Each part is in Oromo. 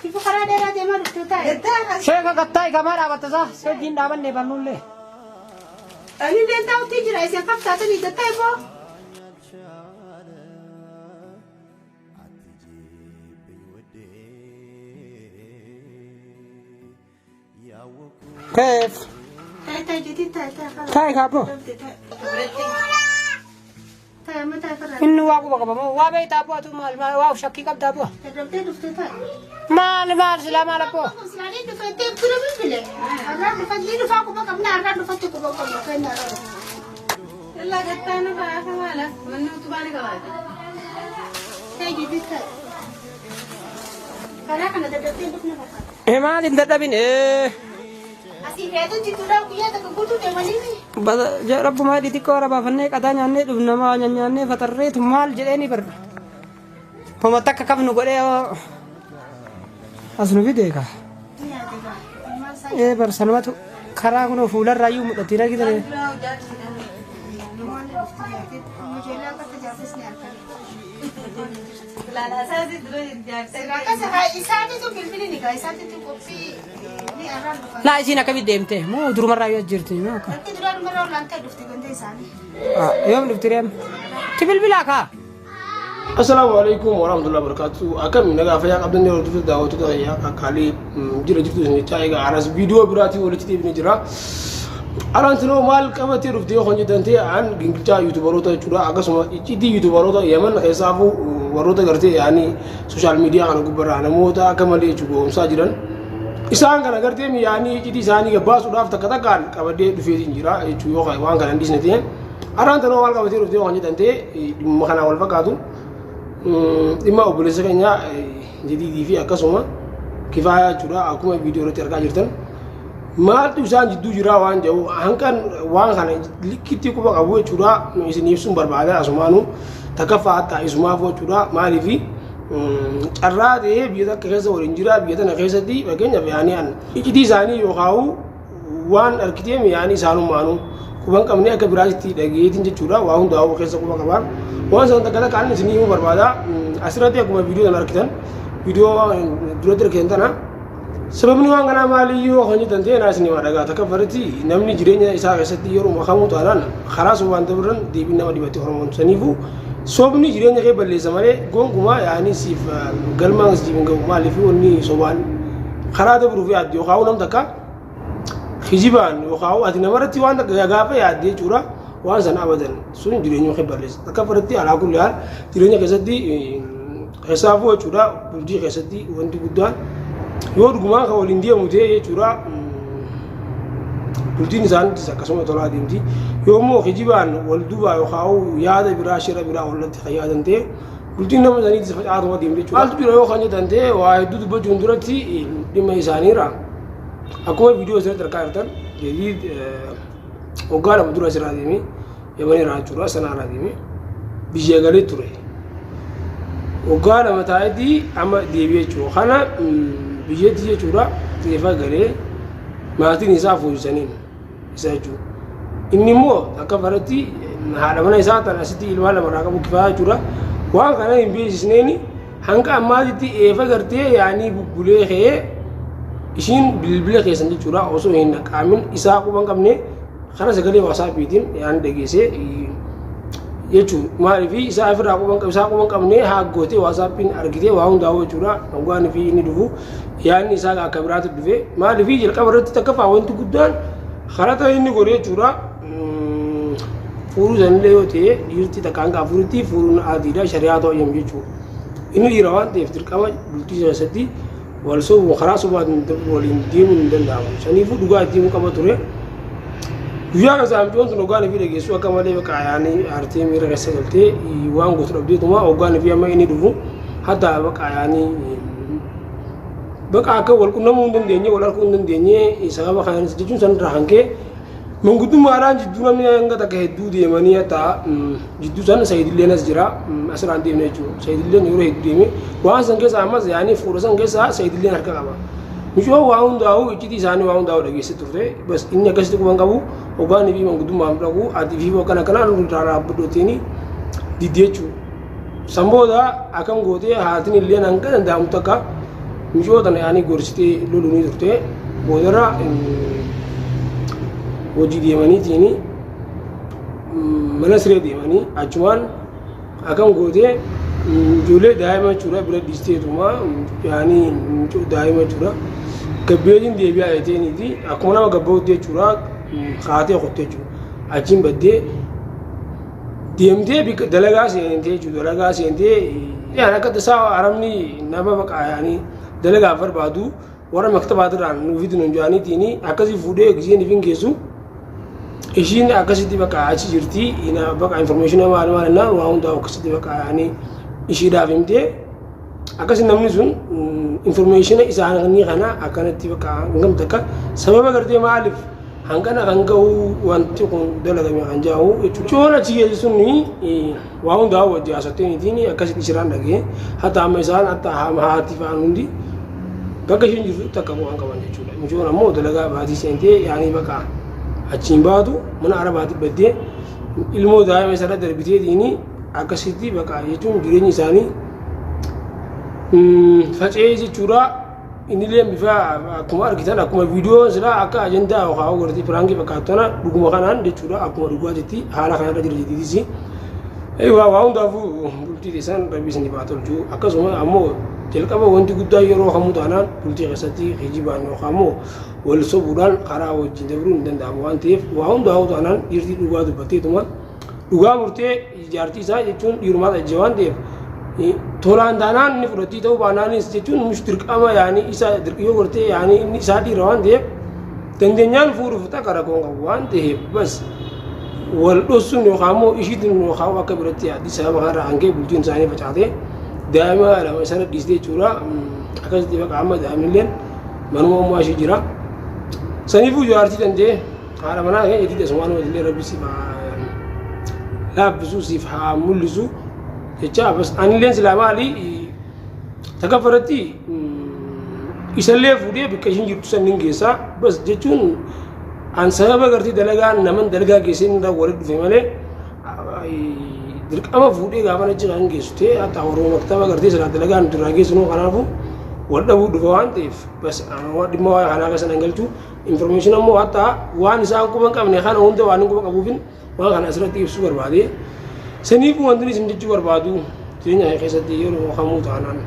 Sifu karaa dheeraa deemaa dhufte taa'e. Sheeka gattaa'i gamaa dhaabatta isaa seejiin dhaabanne bannullee. Ani illee taa'utti jira isin fakkaatanii gattaa'i boo. Keef. Taa'e taa'e jeetii taa'e taa'e. Taa'i kaabboo. Taa'e amma taa'e farraa. Inni waa quba qaba moo waa beektaa abboo atu maal maal waa shakkii qabda abboo. Dadhabdee dhufte taa'e. Maal maal silaa maal abboo. Silaalee dhufettee bira bilbile. Arraan dhufatti dhufaa quba qabna arraan dhufatti quba qabna kenna arraan. Illaa gattaan irraa akka maala manni utubaa ni qabaate. Taa'e jeetii taa'e. Karaa kana dadhabdee dhufne fakkaata. Eh maal hin dadhabin eh. Asii feetu jidduudhaan guyyaa takka guutuu deemanii. Rabbumaa xixiqqoo arabaafannee qataa nyaannee dhufna maa nyaannee fatarreetu maal jedhee ni barra. Homa takka qabnu godhee as nu fide egaa. Ee bar sanumatu karaa kunoo fuularraa iyyuu mul'atti hin argitanii. Laa isiin akkamitti deemte moo durumarraa yoo jirti moo akka? Yoom dhufti reem? Ti bilbilaa kaa? Assalaamu alaikum warahmatullahi wabarakatuh. Akkam nagaa fayyaa qabdan yeroo hordoftoota daawwattoota fayyaa kakkaalee jira jirtu isin jechaa egaa anas viidiyoo biraatiin walitti deebinee jira. Arantinoo maal qabatee dhufte yoo kan jettan ta'e an gingilchaa yuutubaroota jechuudha akkasuma icciitii yuutubaroota Yemen keessaafuu warroota gartee yaanii sooshaal miidiyaa kana gubbarraa namoota akka malee jechuudha goomsaa jiran. Isaan kana gartee yaanii icciitii isaanii gabbaasuudhaaf takka takkaan qabadee dhufeetiin jira jechuudha yoo waan kana hin dhiisne ta'e. Arantinoo maal qabatee dhufte yoo kan jettan ta'e dhimma kanaa wal fakkaatu dhimma obboleessa keenya jadiidii fi akkasuma kifaayaa jechuudha akkuma viidiyoo irratti argaa jirtan. Maaltu isaan jidduu jiraa waan jedhu hanqan waan kana likkitti quba qabu jechuudha isin ibsuun barbaada asumaanu takkaffaa hatta isumaaf jechuudha maaliif carraa ta'ee biyya takka keessa waliin jira biyya tana keessatti fakkeenyaaf yaanii an iccitii isaanii yookaan waan argitee yaanii isaanumaanu quban qabne akka biraatti dhageetiin jechuudha waa hundaa'uu keessa quba qabaan waan san takka takkaan isin himuu barbaada asirratti akkuma viidiyoo sana argitan viidiyoo duratti argitan tana Sababni waan kanaa maaliyyuu kan jettan ta'e naas ni dhagaa takka farati namni jireenya isaa keessatti yeroo kamuu taanaan karaa sobaan dabran deebiin nama dhibatti Oromoon saniifuu sobni jireenya kee balleessa malee gonkumaa yaanii siif galmaan siif hin ga'u maaliif wanni sobaan karaa dabruuf yaaddu yookaan nam takka kijibaan yookaan ati namarratti waan takka gaafa yaadde jechuudha waan sana abadan sun jireenya kee balleessa takka farati alaa kulli haal jireenya keessatti Keessaafuu jechuudha bultii keessatti wanti guddaan yoo dhugumaan kan waliin deemu ta'e jechuudha bultiin isaaniitis akkasuma tolaa deemti. Yoo immoo kijibaan wal dubaa yookaan yaada biraa shira biraa wallatti kan yaadan ta'e bultiin nama saniitis facaatuma deemti jechuudha. Maaltu jira yoo kan jedhan ta'e waa hedduu dubbachuun duratti dhimma isaaniirra akkuma viidiyoo asirratti argaa jirtan jadiid waggaa 2 dura asirraa deemee Yaman irraa jechuudha sanaa irraa deemee biyya galee ture. Waggaa 2 taa'etti amma deebi'ee jechuudha. Kana biyyatti jechuudha eefa galee maatiin isaa fuusisaniin isa jechuudha. Inni immoo akka baratti haadha mana isaa tan asitti ilmaan 2 irraa qabu kifaa jechuudha. Waan kana hin beeksisneeni hanga ammaatitti eefa gartee yaanii bubbulee ka'ee ishiin bilbila keessan jechuudha osoo hin dhaqaamin isaa quba hin qabne Karaa sagalee waasaappiitiin yaani dhageessee jechuun maaliif isaa ofirraa quban isaa quban qabnee haa gootee waasaappiin argitee waa hundaa jechuudha dhugaan fi inni dhufu yaadni isaa akka biraatti dhufe maaliif jalqaba irratti takkaffaa wanti guddaan karaa inni godhe jechuudha fuuruu sanillee yoo ta'e dhiirti takka hanga afuritti fuuruun adiidha shari'aa ta'u jechuudha inni dhiira waan ta'eef dirqama bultii keessatti Wal sobuun karaa sobaatiin waliin deemuun hin danda'amu. Saniifuu dhugaa itti himuu qaba ture. Guyyaa kana saamcoon tun hoggaan fi dhageessuu akka malee bakka yaanii aartee miira keessa galtee waan gootu dhabdeetuma hoggaan fi amma inni dhufu hatta bakka yaanii bakka akka wal qunnamuu hin dandeenye wal arguu hin dandeenye sababa kanaanis jechuun sanirraa kan ka'e Manguddummaadhaan jidduu namni hanga takka hedduu deemanii hatta jidduu san Sayidilleen as jira asirraan deemne jechuudha. Sayidilleen yeroo hedduu deeme waan san keessa ammas yaanii fuudha san keessa Sayidilleen harka qaba. Micoo waa hundaa'u iccitii isaanii waa hundaa'u dhageessee turte bas inni akkasitti quban qabu hoggaan fi manguddummaan dhaqu ati fi akkana akkanaa nu irraa dhaabbadhu diddi jechuudha. San booda akkam gootee haatiin illee hanga danda'amu takka Micoo tana yaanii gorsitee loluu ni turte. Boodarra hojii deemaniitiin mana siree deemanii achumaan akkam gootee ijoollee daa'ima jechuudha bira dhiisteetuma yaanii daa'ima jechuudha. Gabbeetiin deebi'aa jeteeniiti akkuma nama gabbootti jechuudha kaatee qottee jechuudha. Achiin baddee deemtee bikka dalagaa seentee jechuudha. Dalagaa seentee yaan akka tasaa arabni nama baqaa yaanii dalagaaf barbaadu warra maktabaatirraan nuu fidnu jedhaniitiin akkasii fuudhee giseen ifin geessu ishiin akkasitti bakka achi jirti bakka information maal maal innaan waa hundaa akkasitti bakka yaanii ishiidhaaf himtee akkasi namni sun information isaanii kana akkanatti bakka hangam takka sababa gartee maaliif hangana kan gahu wanti kun dalagame kan jedhamu jechuudha. Coon achi geessu sun waa hundaa wajji haasofteeniitiin akkasitti isirraan dhagee hatta amma isaan hatta haati fa'aan hundi bakka isheen jirtu takka bu'aan qaban jechuudha. Mucoon ammoo dalagaa baatii seentee yaanii bakka achiin baatu mana arabaatti baddee ilmoo daa'ima isarra darbiteetiin akkasitti bakka jechuun jireenyi isaanii faca'ee jechuudha. Innillee bifa akkuma argitan akkuma viidiyoo silaa akka ajandaa yookaan gartee piraankii fakkaatu tana dhuguma kanaan jechuudha akkuma dhugaatitti haala kanarra jira jedhiitis. Egaa waa hundaafuu bultii keessan rabbi isin haa tolchu akkasuma ammoo jalqaba wanti guddaa yeroo kamuu taanaan bultii keessatti kijibaan yookaan ammoo wal sobuudhaan karaa wajjin dabruun hin danda'amu waan ta'eef waa hundaafuu taanaan dhiirti dhugaa dubbatteetuma dhugaa murtee jaartii isaa jechuun dhiirumaa ajje waan ta'eef tolaan taanaan inni fudhattii ta'uu baanaanis jechuun mush dirqama yaanii isa yoo gartee yaanii inni isaa dhiira waan ta'eef dandeenyaan fuudhuuf takka rakkoon qabu waan ta'eef bas wal dhossuun yookaan immoo ishiitiin yookaan akka biratti yaaddi sababa kanarraa hangee bultiin isaanii facaatee daa'ima lama isarra dhiistee jechuudha akkasitti baqa amma daa'imnilleen manuma ummaa ishii jira saniifuu jaartii dandee haadha manaa kee jedhii asumaan wajjillee rabbi siif haa laaffisu siif haa mul'isu jecha bas anilleen silaa maali takka irratti isallee fuudhee bakka ishiin jirtu san nin geessaa bas jechuun an sababa gartee dalagaa naman dalagaa geessee irraa walitti dhufe malee dirqama fuudhee gaafa achi kan geessu ta'e hatta warra maktaba gartee silaa dalagaa nuti irraa geessinu kanaafu wal dhabuu dhufa waan ta'eef bas dhimma waa'ee kanaa keessa nan galchu. Information ammoo hatta waan isaan quba hin qabne kana hunda waan hin quba qabuufin waan kana asirratti ibsuu barbaade. Saniifuu wanti isin jechuu barbaadu jireenya kee keessatti yeroo kamuu taanaan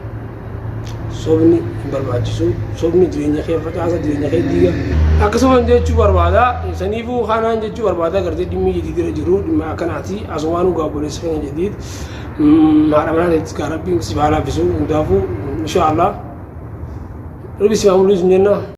sobni hin barbaachisu. Sobni jireenya kee facaasa, jireenya kee diiga. Akkasuma jechuu barbaada. Saniifuu kanaan jechuu barbaada gartee dhimmi jadiidira jiru dhimma akkanaati. Asumaan dhugaa obboleessa keenya jadiid. Haadha manaa teettis gaa rabbiin si haa laaffisu hundaafuu insha Allah. Rabbi si haa mul'isu jenna.